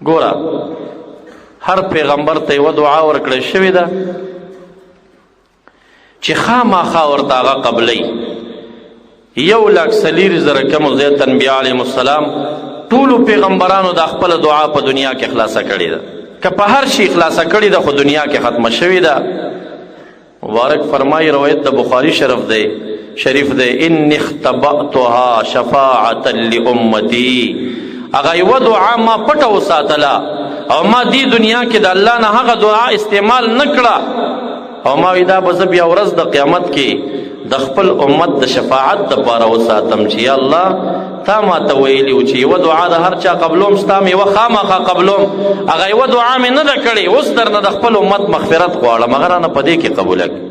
ګوره، هر پیغمبر ته یوه دعا ورکړې شوې ده چې خامخا ورته هغه قبلوي. 1,40,000 کم زیات انبیاء علیهم السلام ټولو پیغمبرانو دا خپله دعا په دنیا کې خلاصه کړې ده. که په هر شي خلاصه کړې ده، خو دنیا کې ختمه شوې ده. مبارک فرمایي، روایت د بخاری شرف دی شریف دی، ان اختبأتها شفاعتا لامتی. هغه یوه دعا ما پټه وساتله او ما دې دنیا کې د الله نه هغه دعا استعمال نه کړه، او ما وی دا به زه بیا ورځ د قیامت کې د خپل امت د شفاعت دپاره وساتم، چې یا الله، تا ما ته ویلي و چې یوه دعا د هر چا قبلوم، ستا مې یوه خامخا قبلوم. هغه یوه دعا مې نه ده کړې، اوس درنه د خپل امت مغفرت غواړم، هغه رانه په دې کې قبوله کړه.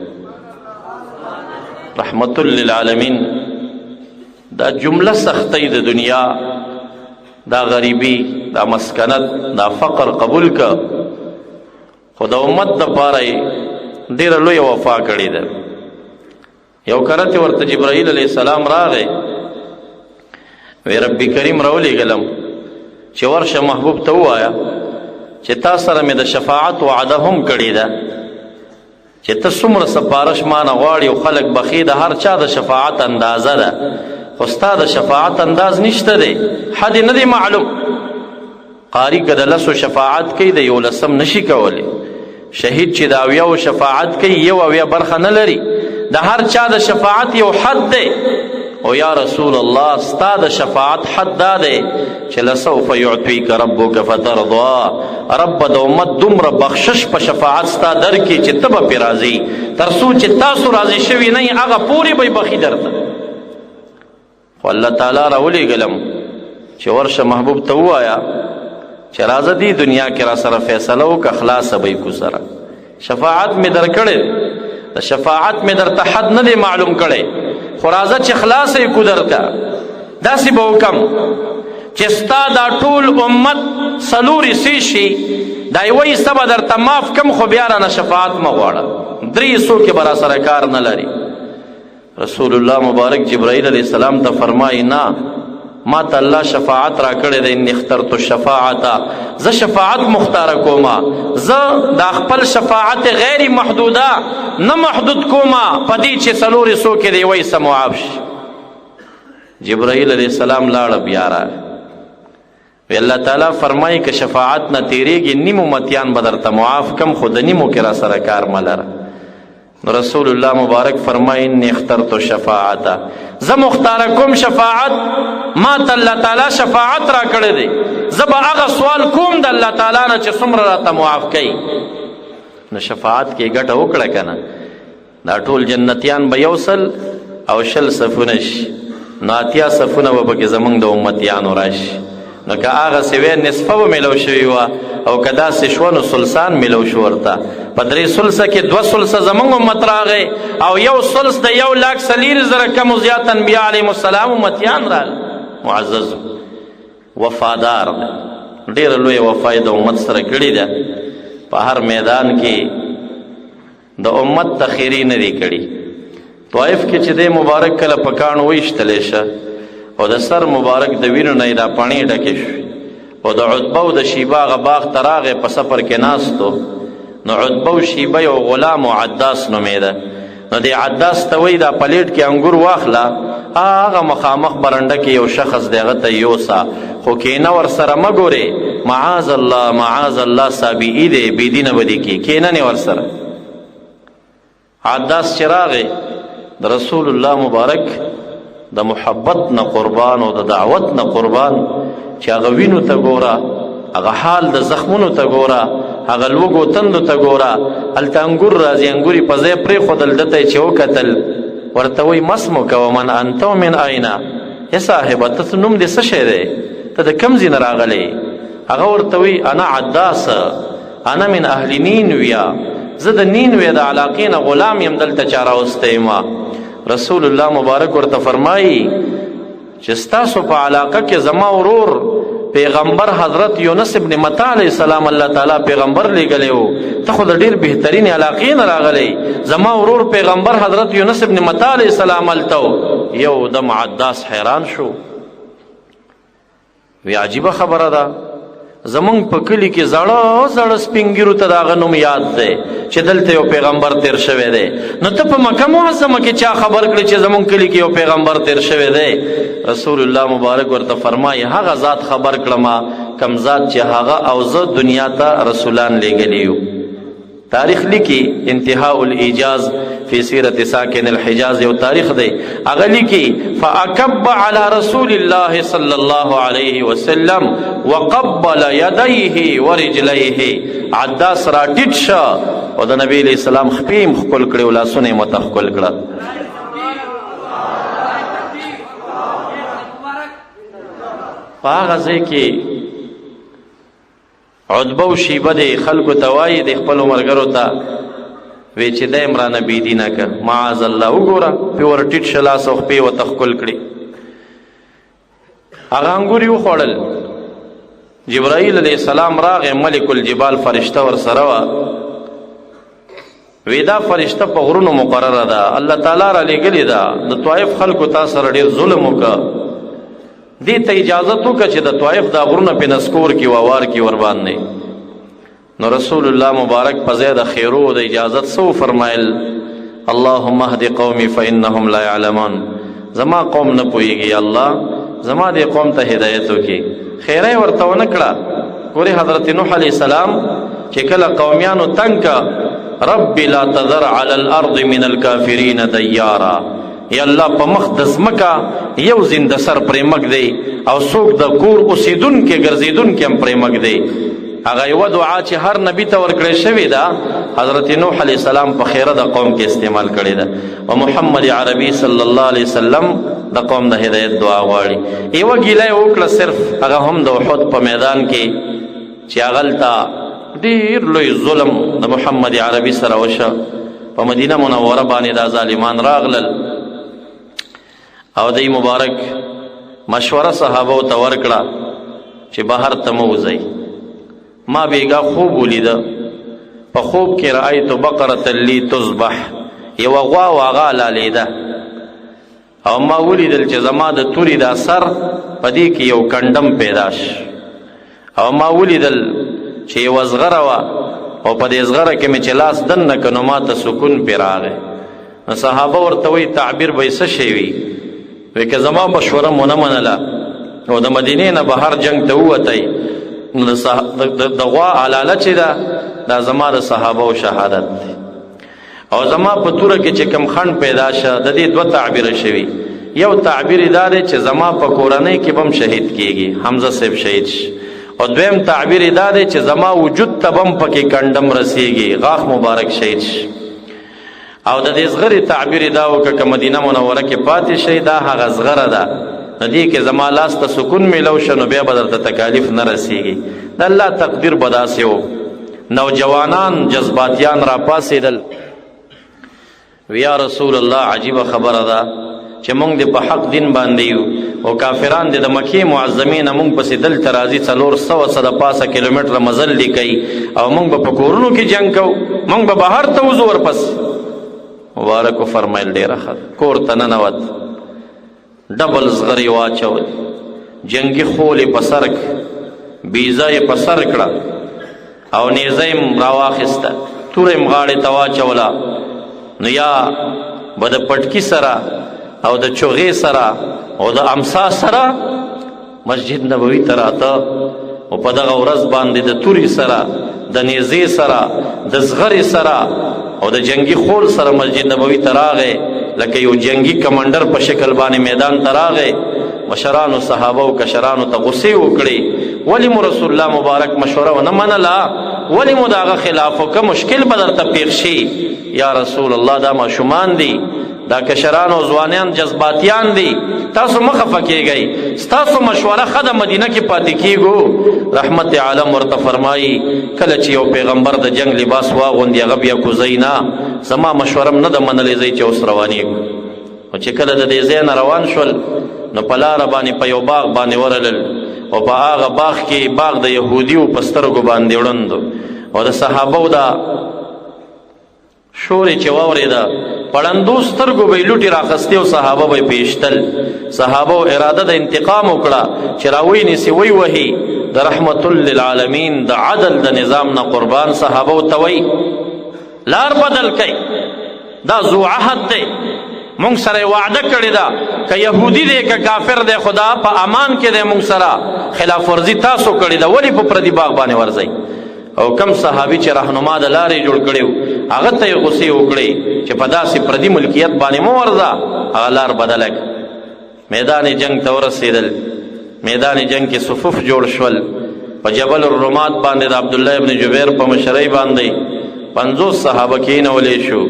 رحمت للعالمین دا جمله سختۍ د دنیا، دا غریبي، دا مسکنت، دا فقر قبول که، خو د امت د پاره یې ډېره لویه وفا کړې ده. یو کرت ورته جبرائیل علیه السلام راغی، وی رب کریم راولېږلم چې ورشه محبوب ته ووایه چې تا سره مې د شفاعت وعده هم کړې ده، چې ته څومره سفارش ما نه غواړي او خلک بخي، د هر چا د شفاعت اندازه ده، خو ستا د شفاعت انداز نشته دی، حد نه دی معلوم. قاری که د لسو شفاعت کوي، د یو لسم نشي کولی. شهید چې د اویاو شفاعت کوي، یو اویا برخه نه لري. د هر چا د شفاعت یو حد دی، او یا رسول الله، ستا د شفاعت حد دا دی چې لسوف یعطیک ربک فترضا. رب د امت دومره بخشش په شفاعت ستا درکې چې ته به پرې راضي، تر څو چې تاسو راضي شوي نه، هغه پورې به یې بخي درته. خو الله تعالی راولېږلم چې ورشه محبوب ته ووایه چې راځه دې دنیا کې را سره فیصله وکړه، خلاصه به یې کو سره. شفاعت مې درکړی، د شفاعت مې درته حد نه دی معلوم کړی، خو راځه چې خلاصه یې کو درته. داسې به وکم چې ستا دا ټول امت څلور حصې شي، دا یوه حصه به درته معاف کم، خو بیا رانه شفاعت مه غواړه، درې حصو کې به راسره کار نه لري. رسول الله مبارک جبرائیل علیہ السلام ته فرمایي، نه، ما ته الله شفاعت را کړې ده، انی اخترت الشفاعت، زه شفاعت مختار کوما، زه د خپل شفاعت غیر محدوده نه محدود کوما پدې چې څلورې سو کې دی وای سمعاب شي. جبرائیل علیہ السلام لاړ، بیا را وی الله تعالی فرمایي، که شفاعت نه تیریږي، نیم امتیان به درته معاف کم، خو د نیمو کې را سره کار مه لره. نو رسول الله مبارک فرمایي، انی اخترت الشفاعت، زه مختار کوم شفاعت، ما ته الله تعالی شفاعت را کړی دی، زه به هغه سوال کوم د الله تعالی نه چې څومره راته معاف کوي. نو شفاعت کې ګټه وکړه که نه؟ دا ټول جنتیان به 120 صفونه شي، نو 80 صفونه به پکې زمونږ د امتیانو راشي. نو که هغه سوی نصفه به میلو شوي وه، او که داسې شوه نو ثلثان میلو شو ورته. په درې ثلثه کې دوه ثلثه زمونږ امت راغی، او یو ثلث د 1,40,000 کم زیات انبیا علیهم السلام امتیان راغی. معزز وفادار دی، ډېره لویه وفا یې د امت سره کړې ده. په هر میدان کې د امت تخیری نه دی کړی. طائف کې چې د مبارک کله پکان وېشتلې شه، او د سر مبارک د وینو نه دا پانی ډکې شو، او د عتبه او د شیبه غ باغ تراغه په سفر کې ناستو، نو عتبه او شیبه یو غلام او عداس نومېده. نو د عداس ته وی، دا پلیټ کې انګور واخله، هغه مخامخ برنډه کې یو شخص دی، هغه ته یوسا، خو کینه ور سره مګوري، معاذ الله، معاذ الله، سابعی دی، بی دینه بدی کی، کینه نه ور سره. عداس چراغ د رسول الله مبارک د محبت نه قربان او د دعوت نه قربان، چې هغه وینو ته ګوره، هغه حال د زخمونو ته ګوره، هغه لوګو تندو ته ګوره. هلته انګور راځي، انګوري په ځای پرېښودل، ده ته یې چې وکتل، ورته وایي، ما اسمک ومن انت ومن اینا؟ یا صاحبه، ته نوم دې څه شی دی؟ ته د کوم ځای نه راغلی؟ هغه ورته وایي، انا عداس، انا من اهل نینویا، زه د نینوی د علاقې نه غلام یم، دلته چا راوستی ما. رسول الله مبارک ورته فرمایي چې ستاسو په علاقه کې زما ورور پیغمبر حضرت یونس ابن متی علیه السلام الله تعالی پیغمبر لیږلی و، ته خو د ډېر بهترینې علاقې نه راغلی، زما ورور پیغمبر حضرت یونس ابن متی علیه السلام هلته. یو دم عداس حیران شو، وی عجیبه خبره ده. زمونږ په کلي کې زړه زړه سپینګیرو ته د هغه نوم یاد دی چې دلته یو پیغمبر تیر شوی دی. نو ته په مکه معظمه کې چا خبر کړې چې زمونږ کلي کې یو پیغمبر تیر شوی دی؟ رسول الله مبارک ورته فرمایي هغه ذات خبر کړم کم ذات چې هغه او زه دنیا ته رسولان لېږلي یو. تاریخ لیکي انتهاء الايجاز فی سیرت ساکن الحجاز یو تاریخ دی، هغه لیکي فاکب علی رسول الله صلی الله علیه وسلم وقبل یدیه ورجلیه. عداس را ټیټ شه او د نبی علیہ السلام خپې یې ښکل کړې او لاسونه یې ورته ښکل کړه. په هغه ځای کې عتبه او شیبه د خلکو ته وایي، د خپلو ملګرو ته وی چې دی هم رانه بېدینه که، معاذ الله. وګوره پې ور ټیټ شه، لاس او خپې ورته ښکل کړې. هغه انګور یې وخوړل. جبرائیل علیه السلام راغی، ملک الجبال فرشته ورسره وه. وی دا فرشته په غرونو مقرره ده، الله تعالی را لېږلې ده. د طائف خلکو تا سره ډېر ظلم وکړ، دې ته اجازه وکړه چې د طائف دا غرونه په نسکور کې واوار کې ور باندې. نو رسول الله مبارک په ځای د خیرو د اجازت سو فرمایل، اللهم اهد قومي فإنهم لا يعلمون. زما قوم نه پوهیږي، الله زما دې قوم ته هدایت وکړي. خیره ورته ونه کړه. ګورې حضرت نوح علیه السلام چې کله قومیانو تنګ که، رب لا تذر علی الارض من الکافرین دیارا، یا الله په مخ د ځمکه یو زنده سر پرې مږ دی او څوک د کور اوسېدونکی ګرځېدونکی هم پرې مږ دی. هغه یوه دعا چې هر نبی ته ورکړې شوې ده، حضرت نوح علیه السلام په خیره د قوم کې استعمال کړې ده، او محمد عربي صلی الله علیه وسلم د قوم د هدایت دعا غواړي. یوه ګیله یې وکړه صرف، هغه هم د احد په میدان کې چې هغلته ډېر لوی ظلم د محمد عربي سره وشه. په مدینه منوره باندې دا ظالمان راغلل او دی مبارک مشوره صحابه ته ورکړه چې بهر ته مه وځئ. ما بیګا خوب ولیده، په خوب کې رأیت بقرة لی تذبح، یوه غوا وه هغه حلالېده، او ما ولیدل چې زما د توري دا سر په دې کې یو کنډم پیدا شو، او ما ولیدل چې یوه زغره وه او په دې زغره کې مې چې لاس دننه کړ نو ما ته سکون پرې راغی. نو صحابه ورته وایي تعبیر به یې څه شی وي؟ وایي که زما مشوره مو نه منله او د مدینې نه بهر جنګ ته ووتی نو د غوا حلاله چې ده دا زما د صحابه او شهادت دی، او زما په توره کې چې کم خنډ پیدا شه د دې دوه تعبیر شوي. یو تعبیر دا دی چې زما په کورنۍ کې بم شهید کیږي، حمزه صاحب شهید شي، او دویم تعبیر دا دی چې زما وجود ته بم پکې کنډم رسیږي، غاښ مبارک شهید شي. او د دې زغرې تعبیر دا وکړه که مدینه منوره کې پاتې شي دا هغه زغره ده، نو دې کې زما لاس ته سکون میلو شه نو بیا به درته تکالیف نه رسیږي. د الله تقدیر به داسې و. نوجوانان جذباتیان را پاسېدل، ویا رسول الله عجیبه خبره ده چې مونږ دې په حق دین باندې یو او کافران دې د مکې معظمې نه مونږ پسې دلته راځي، 400 څه د پاسه کیلومتره مزل دې کوي، او مونږ به په کورونو کې جنګ کوو، مونږ به بهر ته وځو ورپس. مبارک وفرمایل ډېره ښه ده. کور ته ننوت، ډبل زغرې واچول، جنګي خولې په سر کړه، بیزه یې په سر کړه، او نیزه یې راواخیسته، توره یې غاړې ته واچوله. نو یا به د پټکي سره او د چوغې سره او د امسا سره مسجد نبوي ته راته، او په دغه ورځ باندې د تورې سره، د نیزې سره، د زغرې سره او د جنګي خول سره مسجد نبوي ته راغی، لکه یو جنګي کمانډر په شکل باندې میدان ته راغی. مشرانو صحابه او کشرانو ته غصې وکړې، ولې مو رسول الله مبارک مشوره ونه منله؟ ولې مو د هغه خلاف وکړه؟ مشکل به درته پېښ شي. یا رسول الله دا ماشومان دي، دا کشران او ځوانان جذباتیان دي، تاسو مه خفه کېږئ، ستاسو مشوره ښه ده، مدینه کې پاتې کېږو. رحمت عالم ورته فرمایي کله چې یو پیغمبر د جنګ لباس واغوندي هغه بیا کوزوي نه، زما مشوره هم نه ده منلې، ځئ چې اوس روانېږو. او چې کله د دې ځای نه روان شول نو په لاره باندې په یو باغ باندې ورلل، او په هغه باغ کې باغ د یهودیو په سترګو باندې وړندو، او د صحابو دا شور یې چې واورېده په ړندو سترګو به یې لوټې راخستې او صحابه به یې پېشتل. صحابو اراده د انتقام وکړه چې راویې نیسي ویې وهي. د رحمت للعالمین د عدل د نظام نه قربان. صحابه ته وایي لار بدل کړئ، دا ذو عهد دی، مونږ سره وعده کړې ده، که یهودي دی که کافر دی، خدا په امان کې دی، مونږ سره خلاف ورزي تاسو کړې ده، ولې په پردي باغ باندې ورځئ؟ او کم صحابي چې رهنما د لارې جوړ کړی هغه ته یې غوسې وکړې چې په داسې پردي ملکیت باندې مه ورځه، هغه لار بدله کړه. میدان جنگ ته ورسېدل، میدان جنگ کې صفوف جوړ شول. په جبل الرمات باندې د عبدالله ابن جبیر په مشرۍ باندې 50 صحابه کېنولی شو.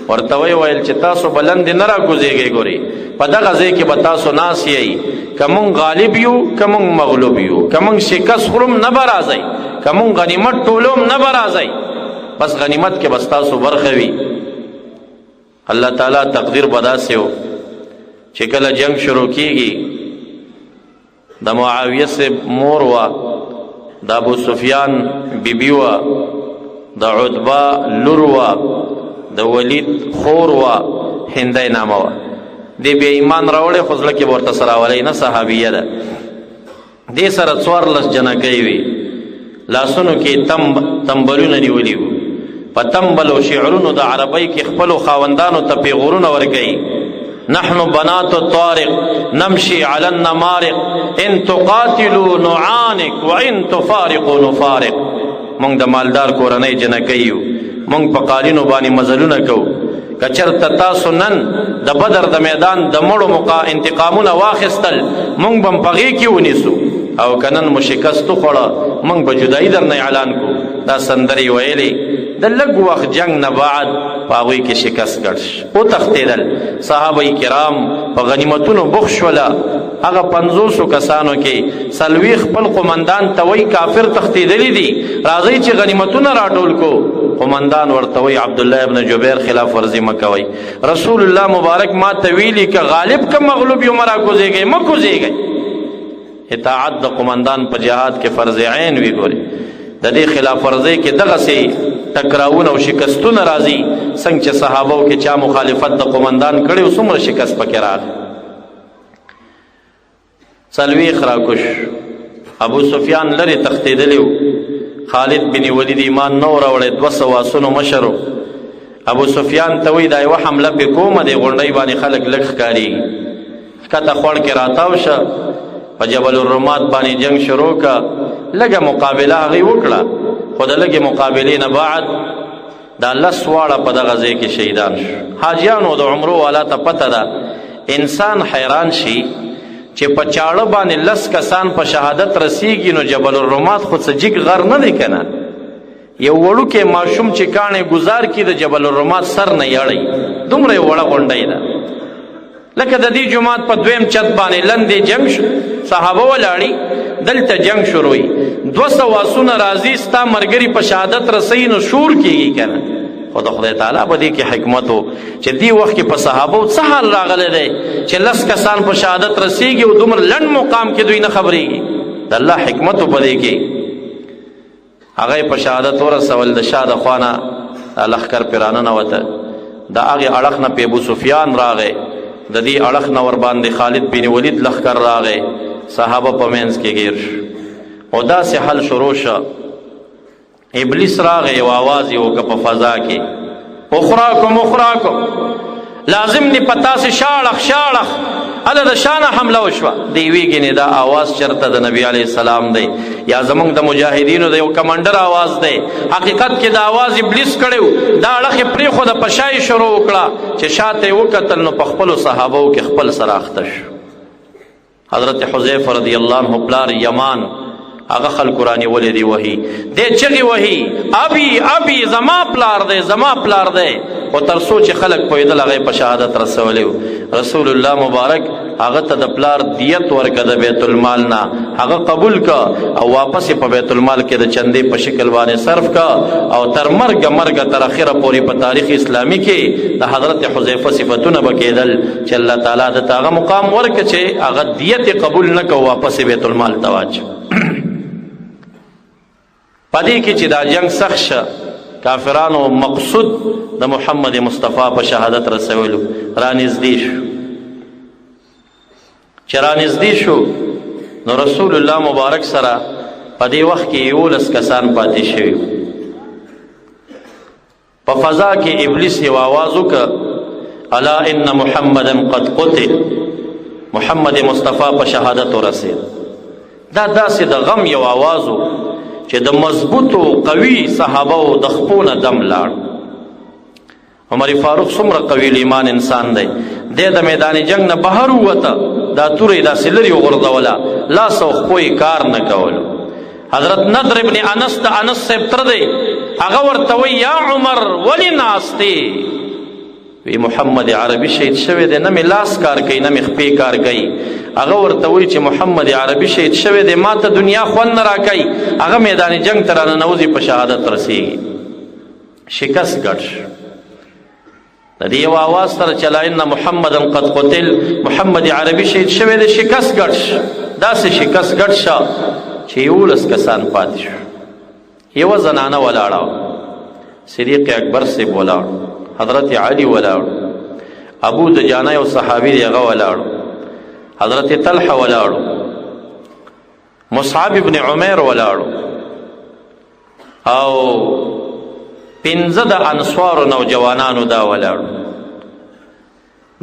ورته ویې ویل چې تاسو بلندې نه راکوزېږئ، ګورئ په دغه ځای کې به تاسو ناست یئ، که مونږ غالب یو که مونږ مغلوب یو، که مونږ شکست خورم نه به راځئ، که مونږ غنیمت ټولوم نه به راځئ، بس غنیمت کې به ستاسو برخه وي. الله تعالی تقدیر به داسې و چې کله جنگ شروع کیږي، د معاویه صاحب مور وه، د ابو سفیان بیبي وه، د عتبه لور وه، د ولید خور وه، هندۍ نامه وه. دې بیا ایمان راوړی خو زړه کې به ورته سره راولئ نه، صحابیه ده. دې سره 14 جنکۍ وي، لاسونو کې تمبلونه نیولي وو، په تمبل او شعرونو د عربۍ کې خپلو خاوندانو ته پیغورونه ورکوي. نحن بنات الطارق نمشي على النمارق ان تقاتلوا نعانق وان تفارقوا نفارق. مونږ د مالدار کورنۍ جنکۍ یو، مونږ په قالینو باندې مزلونه کوو، که چېرته تاسو نن د بدر د میدان د مړو مقا انتقامونه واخیستل مونږ به هم په غېږ کې ونیسو، او که نن مو شکست وخوړه مونږ به جدایي درنه اعلان کړو. دا سندرې ویلې. د لږ وخت جنګ نه بعد په هغوی کې شکست ګډ شو، وتښتېدل. صحابه کرام په غنیمتونو بوخت شوله. هغه 50 کسانو کې 40 خپل قومندان ته وایي کافر تښتېدلي دي، راځئ چې غنیمتونه راټول کو. قومندان ورته وایي عبدالله ابن جبیر خلاف ورزي مه کوئ، رسول الله مبارک ما ته ویلي که غالب که مغلوب یو مه راکوزېږئ، مه کوزېږئ. اطاعت د قومندان په جهاد کې فرض عین وي. ګورئ د دې خلاف ورزۍ کې دغسې ټکراوونه او شکستونه راځي، څنګه چې صحابو کې چا مخالفت د قومندان کړی او څومره شکست پکې راغی. 40 راکوش، ابو سفیان لرې تښتېدلی و، خالد بن ولید ایمان نه و راوړی، 200 آسونو مشر و. ابو سفیان ته وایي دا یوه حمله پې کومه دی، غونډۍ باندې خلک لږ ښکارېږي، ښکته خوړ کې راتاو شه، په جبل الرمات باندې جنگ شروع که. لږه مقابله هغوی وکړه، خو د لږې مقابلې نه بعد دا 10 واړه په دغه ځای کې شهیدان شو. حاجیانو د عمرو والا ته پته ده، انسان حیران شي چې په چاړه باندې 10 کسان په شهادت رسیږي، نو جبل الرمات خو څه جګ غر نه دی که نه، یو وړوکی ماشوم چې کاڼی ګزار کړي د جبل الرمات سر نه یړی، دومره یو وړه غونډۍ ده. لکه د دې جومات په دویم چت باندې لندې جنگ شو، صحابه ولاړي، دلته جنگ شروع وي، 200 آسونه راځي، ستا مرګري په شهادت رسوي، نو شور کېږي که نه. خو د خدای تعالی په دې کې حکمت و چې دې وخت کې په صحابو څه حال راغلی دی چې 10 کسان په شهادت رسیږي او دومره لنډ مقام کې دوی نه خبرېږي. د الله حکمت په دې کې هغه په شهادت ورسول. د شا د خوا نه لښکر پرې راننوته، د هغې اړخ نه پې ابو سفیان راغی، د دې اړخ نه ورباندې خالد بن ولید لښکر راغی، صحابه په منځ کې ګیر شو او داسې حل شروع شو. ابلیس راغی، یو آواز یې وکړ په فضا کې، اخراکم اخراکم، لازم دی په تاسې شاړخ شاړخ، هله د شانه حمله وشوه. دی ویګنې دا آواز چرته د نبی علیه السلام دی یا زمونږ د مجاهدینو د یو کمانډر آواز دی؟ حقیقت کې دا آواز ابلیس کړی و، دا اړخ یې پرېښوده، په شا یې شروع وکړه. چې شاته یې وکتل نو په خپلو صحابو کې خپل سره اخته شو. حضرت حذیفه رضی الله عنه پلار یمان هغه خلکو رانیولې دی، وهي دی، چغې وهي، ابي ابي زما پلار دی، زما پلار دی. خو تر څو چې خلک پوهېدل هغه یې په شهادت رسولی و. رسول الله مبارک هغه ته د پلار دیت ورکړه د بیت المال نه، هغه قبول که او واپس یې په بیت المال کې د چندې په شکل باندې صرف که، او تر مرګه مرګه تر اخره پورې په تاریخ اسلامي کې د حضرت حذیفه صفتونه به کېدل چې الله تعالی د ته هغه مقام ورکړه چې هغه دیت قبول نه که واپس یې بیت المال ته واچو. په دې کې چې دا جنگ سخت شه، کافرانو مقصود د محمد مصطفی په شهادت رسولو رانږدې شو. چې رانږدې شو نو رسول الله مبارک سره په دې وخت کې 11 کسان پاتې شوي. په فضا کې ابلیس یو आवाज وکړ، الا ان محمدا قد قتل، محمد مصطفی په شهادت ورسید. دا داسې د غم یو आवाज و چې د مضبوطو قوي صحابه او د خپونه دم لاړ. عمر فاروق څومره قوي ایمان انسان دی، د د میدان جنگ نه بهر ووته، دا تورې داسې لرې وغورځوله، لاس او خپو یې کار نه کولو. حضرت نضر ابن انس د انس صاحب تر دی، هغه ورته وایي یا عمر ولې ناست دی؟ وی محمد عربي شهید شوی دی، نه مې لاس کار کوي نه مې خپې کار کوي. هغه ورته وایي چې محمد عربي شهید شوی دی، ما ته دنیا خوند نه راکوي. هغه میدان جنگ ته راننوځي، په شهادت رسېږي. شکست ګډ شو. د دې یو آواز سره چلاین محمدا قد قتل، محمد عربي شهید شوی دی، شکست ګډ شو. داسې شکست ګډ شو چې 11 کسان پاتې شو. یوه زنانه ولاړه، صدیق اکبر صاحب ولاړ، حضرت علی ولاړ، ابو دجانه یو صحابي دی هغه ولاړ، حضرت طلحه ولاړ، مصعب ابن عمیر ولاړ، او پنځه د انصارو نوجوانانو دا ولاړ.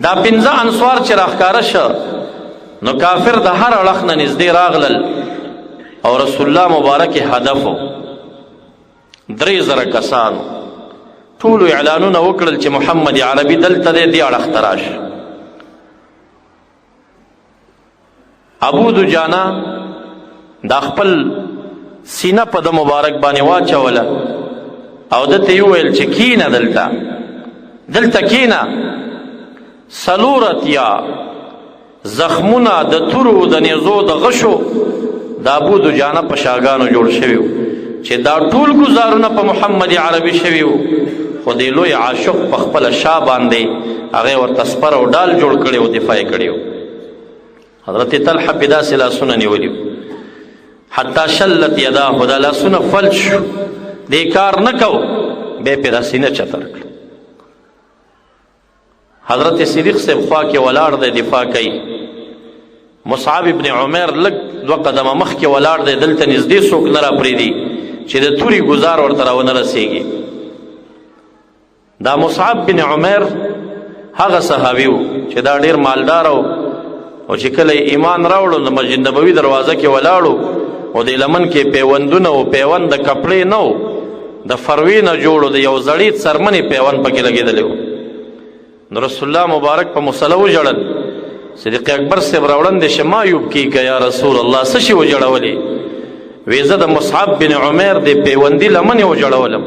دا پنځه انصار چې راښکاره شه نو کافر د هر اړخ نه نږدې راغلل، او رسول الله مبارک هدف 3000 کسانو ټولو اعلانونه وکړل چې محمد عربي دلته دی، دې اړخ ته راشه. ابو دجانه دا خپل سینه په د مبارک باندې واچوله او دته یې وویل چې کینه دلته، دلته کینه. 84 زخمونه د تورو د نیزو د غشو د ابو دجانه په شاګانو جوړ شوي وو، چې دا ټول ګزارونه په محمد عربي شوي وو. خو دې لوی عاشق په خپله شا باندې هغه ورته سپر او ډال جوړ کړی او دفاع یې کړی و. حضرت طلحه په داسې لاسونه نیولي، حتی شلت یداه، دا لاسونه فلج شو، دې کار نه کو، بیا پرې سینه چتر کړ. حضرت صدیق صاحب خوا کې ولاړ دی، دفاع کوي. مصعب ابن عمر لږ دوه قدمه مخکې ولاړ دی، دلته نږدې څوک نه راپرېږدي چې د توري ګزار ورته راونه رسېږي. دا مصعب بن عمر هغه صحابي و چې دا ډېر مالدار و، او چې کله ایمان راوړو د مسجد نبوي دروازه کې ولاړو، او د لمن کې پیوندونه او پیوند د کپړې نه و، د فروې نه جوړو، د یو زړې څرمنې پیوند پکې لګېدلی و. نو رسول الله مبارک په مصلی وژړل. صدیق اکبر صاحب راوړاندې شه، ما یبکیک یا رسول الله، څه شي وژړولې؟ وی زه د مصعب بن عمر د پیوندي لمنې وژړولم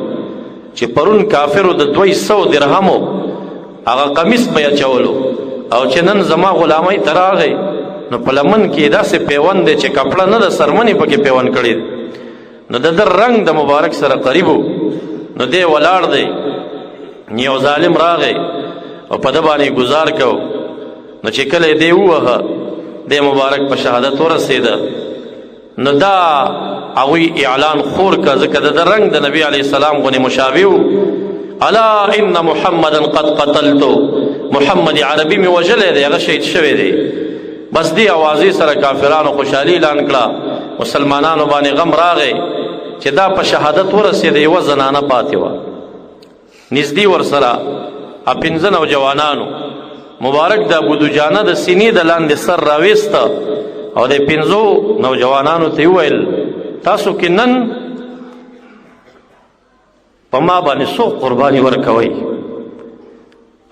چې پرون کافرو د 200 درهمو هغه قمیص به اچولو، او چې نن زما غلامۍ ته راغی نو په لمن کې داسې پیوند دی چې کپړه نه د څرمنې پکې پیوند کړی. نو د ده رنګ د مبارک سره قریب و. نو دی ولاړ دی، یو ظالم راغی او په ده باندې ګزار کو. نو چې کله یې دی ووهه، دی مبارک په شهادت ورسېده. نو دا هغوی اعلان خور که، ځکه د ده رنګ د نبي علیه السلام غوندې مشابه و. الا ان محمدا قد قتلتو، محمد عربي مې وژلی دی، هغه شهید شوی دی. بس دې اوازې سره کافرانو خوشحالي اعلان کړه، مسلمانانو باندې غم راغی چې دا په شهادت ورسېده. یوه زنانه پاتې وه نږدې ورسره، پنځه نوجوانانو مبارک د ابو دجانه د سینې د لاندې سر راویسته او د پنځو نوجوانانو ته وویل تاسو کې نن په ما باندې څوک قرباني ورکوئ؟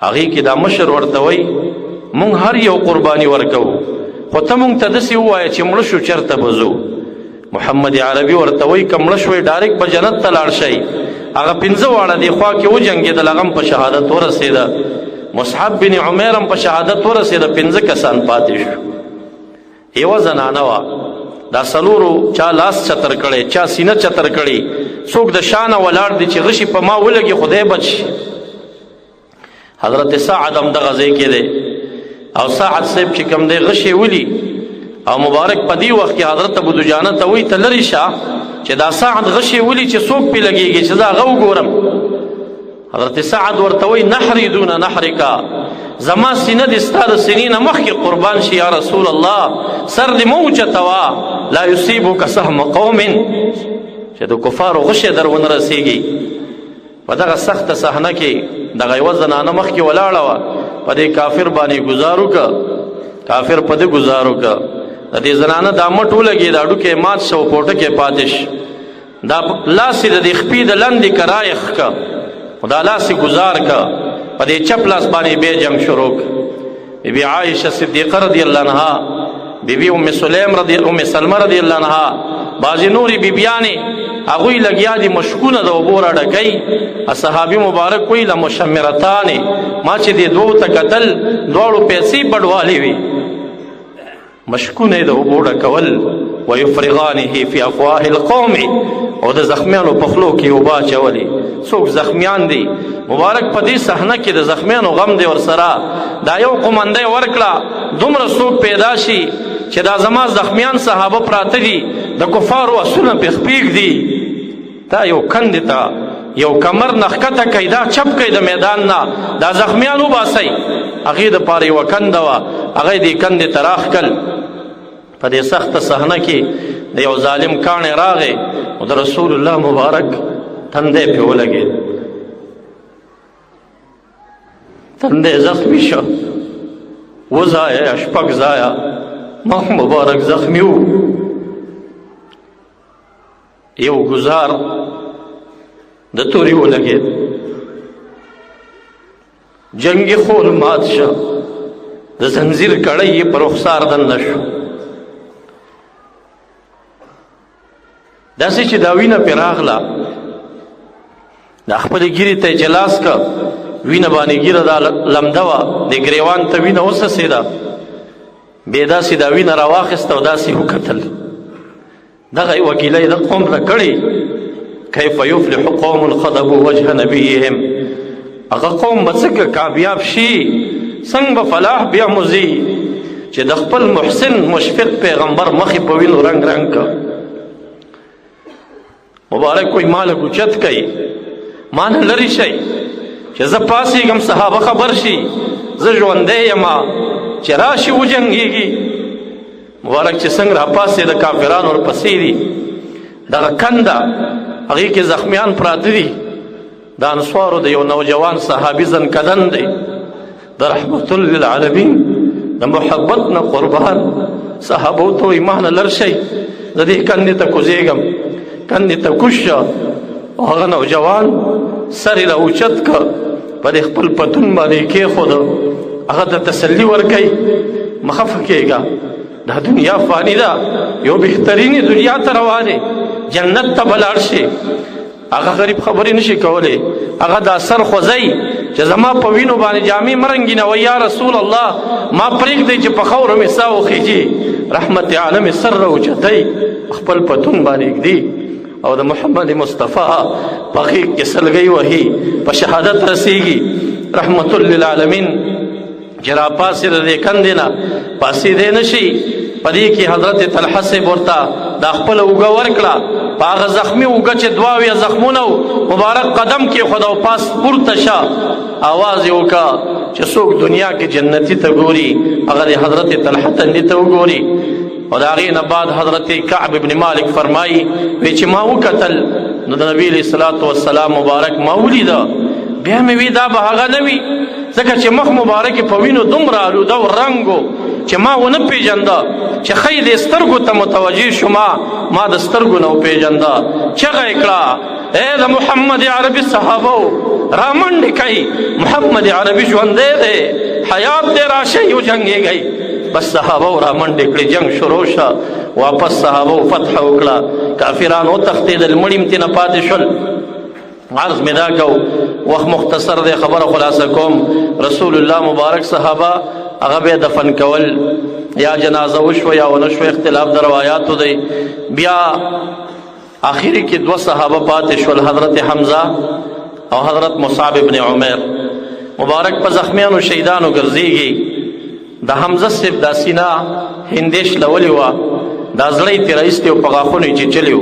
هغې کې دا مشر ورته وایي مونږ هر یو قرباني ورکوو، خو ته مونږ ته داسې ووایه چې مړه شو چېرته به ځو؟ محمد عربي ورته وایي که مړه شوئ ډایرکټ به جنت ته لاړ شئ. هغه پنځه واړه دې خوا کې وجنګېدل، هغه هم په شهادت ورسېده. مصعب بن عمیر هم په شهادت ورسېده. پنځه کسان پاتې شو. یوه زنانه وه، دا څلورو چا لاس چتر کړی، چا سینه چتر کړی، څوک د شانه ولاړ دي چې غشي په ما ولګي خدای بچ. حضرت سعد هم دغه ځای کې دی، او سعد صاحب چې کوم دی غشي ولي، او مبارک په دې وخت کې حضرت ابو دجانه ته وایي ته لرې شه چې دا سعد غشي ولي چې څوک پې لګېږي چې زه هغه وګورم. حضرت سعد ورته وایي نحري دون نحرکا، زما سینه دې ستا د سینې نه مخکې قربان شي یا رسول الله، سر دې مه اوچتوه، لا یصیبک سهم قوم، چې د کفارو غشی در ونه رسېږي. په دغه سخته صحنه کې دغه یوه زنانه مخکې ولاړه وه، په دې کافر باندې ګزار وکړه، کافر په دې ګزار وکړه، د دې زنانه دا مټ ولګېد، هډوکی مات شو، پوټکی پاتې شو. دا لاس یې د دې خپې د لاندې کرایخ که، دا لاس یې ګزار که، په دې چپ لاس باندې بیا جنګ شروع که. بی بی عائشه صدیقه رضی الله عنها، بی بی ام سلیم رضی ام سلمہ رضی الله عنها، بعضی نورې بیبیانې هغوی لګیا دي مشکونه د اوبو راډکوي. صحابي مبارک وایي لمشمرتان، ما چې دې دوو ته کتل دواړو پیسې بډوالې وي، مشکونه د اوبو ډکول، ويفرغانه فی افواه القوم، او د زخمیانو په خولو کې اوبه اچولې. څوک زخمیان دي مبارک په دې صحنه کې د زخمیانو غم دی ورسره. دا یو قومنده ورکړه، دومره څوک پیدا شي چې دا زما زخمیان صحابه پراته دي، د کفارو اسونه پې خپېږدي، دا یو کندې ته یو کمر نه ښکته کوي، دا چپ کوي د میدان نه، دا زخمیان وباسئ. هغې دپاره یوه کنده وه، هغه یې دې کندې ته راښکل. په دې سخته صحنه کې د یو ظالم کاڼی راغی او د رسول الله مبارک تندی پرې ولګېد، تندی زخمی شو، وځایه شپږ ځایه مخ مبارک زخمی و. یو ګزار د توري ولګېد، جنګي خول مات شه، د زنځیر کړۍ یې پر رخسار دننه شو، داسې چې دا وینه پرې راغله، دا خپلې ږیرې ته یې چې لاس کړه، وینه باندې ږیره دا لمده وه، د ګریوان ته وینه وڅڅېده، بیا داسې دا وینه راواخیسته او داسې وکتل. دغه یوه ګیله یې د قوم نه کړې، کیف یفلح قوم خضبوا وجه نبیهم، هغه قوم به څنګه کامیاب شي، څنګه به فلاح بیا موزي چې د خپل محسن مشفق پیغمبر مخې په وینو رنګ رنګ کړ. مبارک کوئی مال اوچت کوي، ما نه لرې شئ چې زه پاڅېږم، صحابه خبر شي زه ژوندی یم، چې راشي وجنګېږي. مبارک چې څنګه راپاڅې د کافرانو ورپسې دي، دغه کنده هغې کې زخمیان پراته دي، د انصارو د یو نوجوان صحابي زنکدن دی، د رحمت للعالمین د محبت نه قربان. صحابو ته وایي ما نه لر شئ، د دې کندې ته کوزېږم. کندې ته کوز شه، او هغه نوجوان سر یې راوچت کړ، په دې خپل پتون باندې یې کېښود، هغه ته تسلي ورکوي، مه خفه کېږه، دا دنیا فاني ده، یو بهترینې دنیا ته روان یې، جنت ته به لاړ شې. هغه غریب خبرې نشي کولی، هغه دا سر خوځي چې زما په وینو باندې جامې مه رنګینوئ، یا رسول الله ما پرېږدئ چې په خاورو مې ساه وخېژي. رحمت عالم سر راوچتوي، خپل پتون باندې ږدي او د محمد مصطفی په غېږ کې سلګۍ وهي، په شهادت رسېږي. رحمت للعالمین چې راپاڅې د دې کندې نه پاڅېدی نه شي. په دې کې حضرت طلحه صاحب ورته دا خپله اوږه ورکړه، په هغه زخمي اوږه چې دواویه زخمونه وو، مبارک قدم کېښود او پاس پورته شه، आवाز یې وکړه چې څوک دنیا کې جنتي ته ګوري هغه د حضرت طلحه تندي ته وګوري. او د هغې نه بعد حضرت کعب ابن مالک فرمایي وی چې ما وکتل نو د نبی علیه الصلاة والسلام مبارک ما ولیده، بیا مې وی دا به هغه نه وي، ځکه چې مخ مبارک په وینو دومره آلوده او رنګ و چې ما ونه پېژنده، چې ښه یې دې سترګو ته متوجه شو، ما د سترګو نه وپېژنده. چغه یې کړه، ای د محمد عربي صحابو رامنډې کوي، محمد عربي ژوندی دی، حیات دی، راشئ وجنګېږئ. بس صحابه رامنډې کړې، جنګ شروع شه، واپس صحابه فتح وکړه، کافران وتښتېدل، مړي هم ترې نه پاتې شول. عرض مې دا کو، وخت مختصر دی، خبره خلاصه کوم. رسول الله مبارک صحابه هغه به دفن کول، یا جنازه وشوه یا ونه شوه، اختلاف د روایاتو دی. بیا آخري کې دوه صحابه پاتې شول، حضرت حمزه او حضرت مصعب ابن عمر. مبارک په زخمیانو شهیدانو ګرځېږي. د حمزه صاحب دا سینه هندې شلولې وه، دا زړه یې ترې راایستی او په غاښونو یې چیچلی و،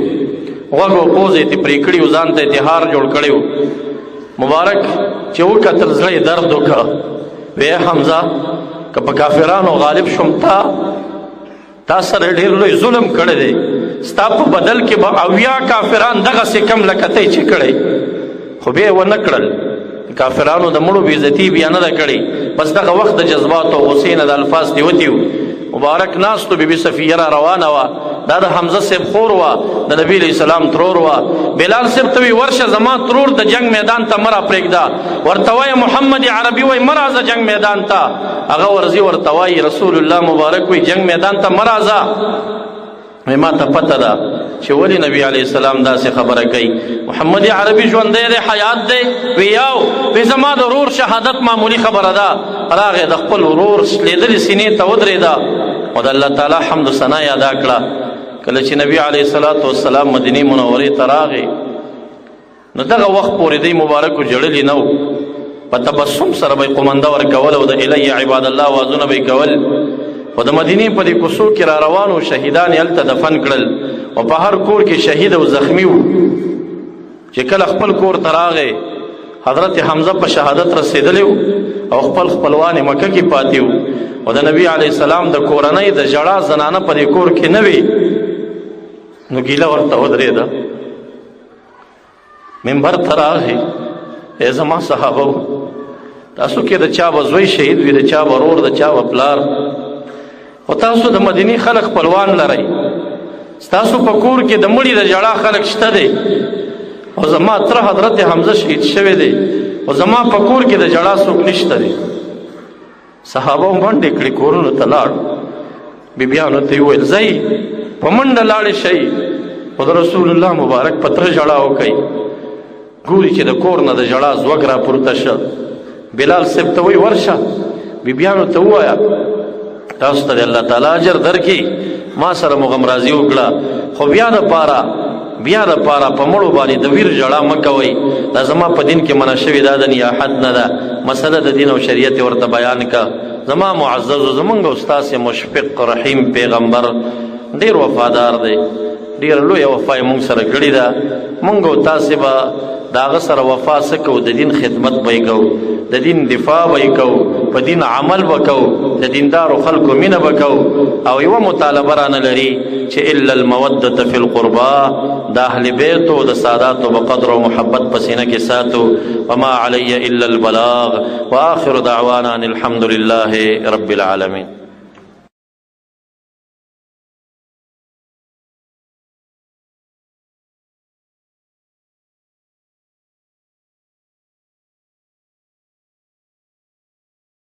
غوږ او پوزه یې ترې پرې کړي و، ځان ته یې تهار جوړ کړی و. مبارک چې وکتل زړه یې درد وکړ، وی حمزه که په کافرانو غالب شوم تا تا سره ډېر لوی ظلم کړی دی، ستا په بدل کې به 70 کافران دغسې کم لکه ته چې کړی، خو بیا یې ونه کړل. کافرانو د مړو بېعزتي بیا نه ده کړې. بس دغه وخت د جذباتو او غصې نه د الفاظ دې وتي وو. مبارک ناستو، بیبي صفیه را روانه وه، دا د حمزه صاحب خور وه، د نبی علیہ السلام ترور وه. بلال صاحب ته وی ورشه زما ترور د جنگ میدان ته مه راپرېږده، ورته وایه محمد عربي وایي مه راځه جنگ میدان ته. هغه ورځي ورته وایي رسول الله مبارک وایي جنگ میدان ته مه راځه. ما ته پته ده چې ولې نبی علیه السلام داسې خبره کوي. محمد عربي ژوندی دی، حیات دی، وی یاو وی زما د ورور شهادت معمولی خبره ده. راغی د خپل ورور شلېدلې سینې ته ودرېده او د الله تعالی حمد و ثنا یې ادا کړه. کله چې نبی علیه الصلاة والسلام مدینې منورې ته راغی، نو دغه وخت پورې دی مبارکو جړلی نه و، په تبسم سره به قومنده ورکول او د الی عباد الله وازونه به کول. خو د مدینې په دې کوڅو کې را روانو شهیدان یې هلته دفن کړل او په هر کور کې شهید او زخمی وو. چې کله خپل کور ته راغی، حضرت حمزه په شهادت رسېدلی او خپل خپلوان مکه کې پاتې وو، او د نبی علیه السلام د کورنۍ د ژړا زنانه په دې کور کې نه وي، نو ګیله ورته ودرېده. منبر ته راغی، ای زما صحابه، تاسو کې د چا به زوی شهید وي، د چا به ورور، د چا به پلار، خو تاسو د مدینې خلک خپلوان لرئ، ستاسو په کور کې د مړي د ژړا خلک شته دی، او زما تره حضرت حمزه شهید شوی دی، او زما په کور کې د ژړا څوک نشته دی. صحابه منډې کړې، کورونو ته لاړ، بیبیانو ته یې وویل ځئ په منډه لاړې شئ، خو د رسول الله مبارک په تره ژړا وکړئ. ګوري چې د کور نه د ژړا ځوږ راپورته شه. بلال صاحب ته وایي ورشه بیبیانو ته ووایه تاسو ته الله تعالی اجر درکړي، ما سره مو غمرازي وکړه، خو بیا د پاره بیا د پاره په مړو باندې د ویر ژړا مه کوئ، دا زما په دین کې منع شوې ده، د نیاحت نه ده. مسله د دین او شریعت ورته بیان که. زما معزز زمونږ او ستاسې مشفق رحیم پیغمبر ډیر وفادار دی، ډیر لویه وفا یې مونږ سره کړې ده. مونږ او تاسې به د هغه سره وفا څه کوو؟ د دین خدمت به یې کوو، د دین دفاع به یې کوو، په دین عمل به کوو، د دیندارو خلکو مینه به کوو. او یوه مطالبه رانه لري چې الا الموده فی القربا، د اهل بیتو د ساداتو به قدر او محبت په سینه کې ساتو. وما علی الا البلاغ، واخر دعوانا ان الحمد لله رب العالمین.